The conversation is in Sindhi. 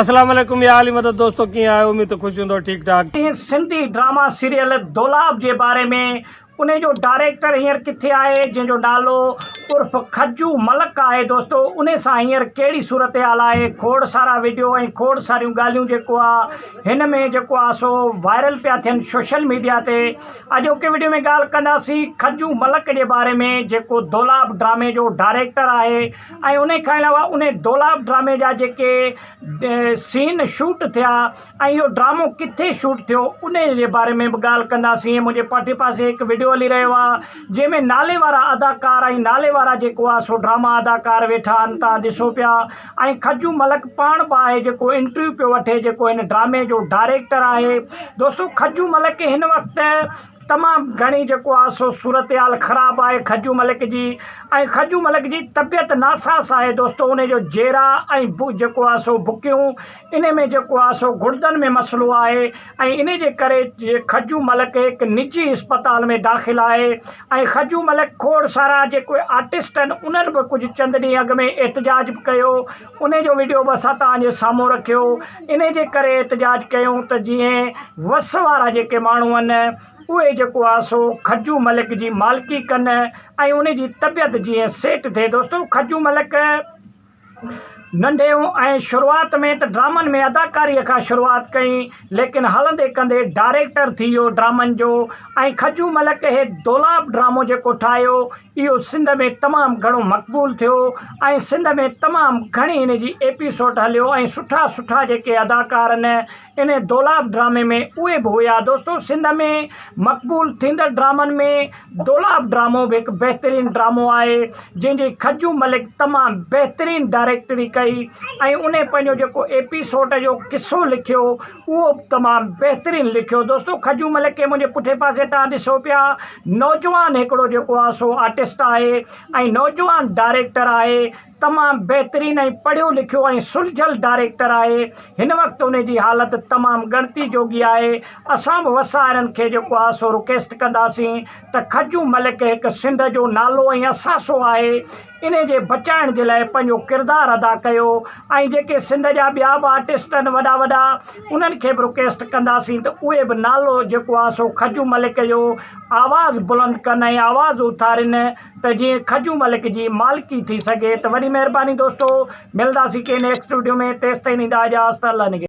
السلام عليڪم يا علي مدد دوستو ڪيئن آهيو اميد ته خوش هوندو ٺيڪ ٺاڪ. سنڌي ڊراما سيريل دولاب جي باري ۾ انهي جو ڊائريڪٽر هينئر ڪٿي آهي جنهن جو نالو عرف کجو ملڪ آهي دوستو انهي سان هينئر ڪهڙي صورتحال آهي کوڙ سارا وڊيو ۽ کوڙ ساريون ڳالهيون جيڪو آ هن ۾ جيڪو آ سو وائرل پيا ٿين سوشل ميڊيا تي اڄوڪي وڊيو ۾ ڳالهه ڪنداسين کجو ملڪ جي باري ۾ جيڪو دولاب ڊرامي جو ڊائريڪٽر آهي ۽ انهي کان علاوه انهي دولاب ڊرامي جا جيڪي سين شوٽ ٿيا ۽ اهو ڊرامو ڪٿي شوٽ ٿيو انهي جي باري ۾ به ڳالهه ڪنداسين منهنجي پٺي پاسي هڪ وڊيو هلي رهيو آهي جنهن ۾ نالي وارا اداڪار ۽ نالي وارا جيڪو آهي سو ڊراما اداڪار ويٺا آهن تان ڏسو پيا ۽ کجو ملڪ پاڻ به آهي جيڪو انٽرويو پيو وٺي جيڪو هن ڊرامي جو ڊائريڪٽر آهي دوستو کجو ملڪ هن وقت تمام گهڻي جيڪو آ سو صورتحال خراب آهي کجو ملڪ جي ۽ کجو ملڪ جي طبيعت ناساس آهي دوستو انهي جو جيرا ۽ جيڪو آ سو بڪيون انهي ۾ جيڪو آ سو گڙدن ۾ مسئلو آهي ۽ انهي جي ڪري کجو ملڪ هڪ نجي اسپتال ۾ داخل آهي ۽ کجو ملڪ کوڙ سارا جيڪو آرٽسٽ آهن انهن به ڪجهه چند ڏينهن اڳ ۾ احتجاج به ڪيو انهي جو وڊيو به اسان توهان جي سامهون رکيو انهي جي ڪري احتجاج ڪيون ته جيئن وس وارا جيڪي ماڻهو آهن اهي جيڪو آ سو کجو ملڪ جي مالڪي ڪن ۽ انهي جي طبيعت جيئن سيٽ ٿئي دوستو کجو ملڪ ننڍي ۽ شروعات ۾ ته ڊرامن ۾ اداڪاري کان شروعات ڪئي ليڪن هلندي ڪندي ڊائريڪٽر ٿي ويو ڊرامن جو ۽ کجو ملڪ هي دولاب ڊرامو جيڪو ٺاهيو اهو سنڌ ۾ تمام گهڻو مقبول ٿيو ۽ سنڌ ۾ تمام گهڻي هن جي ايپيسوڊ هليو ۽ سٺا سٺا جيڪي اداڪار آهن ان دولاب ڊرامي ۾ اهي به هيا دوستو سنڌ ۾ مقبول ٿيندڙ ڊرامن ۾ دولاب ڊرامو به هڪ بهترين ڊرامو آهي جنهن جي کجو ملڪ تمام بهترين ڊائريڪٽري ڪئي ۽ انهي پنهنجو جيڪو ايپيسوڊ جو قصو لکيو اهو به تمام بهترين لکيو دوستو کجو ملڪ کي منهنجي پٺي پاسي تان ڏسو پيا نوجوان هڪڙو جيڪو آهي سو آرٽسٽ آهي ۽ نوجوان ڊائريڪٽر آهي تمام بهترين ۽ پڙهيو لکيو ۽ سلجهيل ڊائريڪٽر آهي هن وقت ان جي حالت تمام ڳڻتي جوڳي آهي اسان به وسارن کي جيڪو آهي سو رڪيسٽ ڪنداسين ته کجو ملڪ هڪ سنڌ جو نالو ۽ اثاثو آهي انهي جي بچائڻ جي لاء پنهنجو ڪردار ادا ڪيو ۽ جيڪي سنڌ جا ٻيا به آرٽسٽ آهن وڏا وڏا انهن کي به رڪيسٽ ڪنداسين ته اهي به نالو جيڪو آهي سو کجو ملڪ جو آواز بلند ڪن ۽ آواز اٿارين ته جيئن کجو ملڪ جي مالڪي ٿي سگهي ته وڏي مهرباني دوستو ملداسين ڪنهن نيڪسٽ وڊيو ۾ تيستائين ڏيندا اجازت الله نگهبان.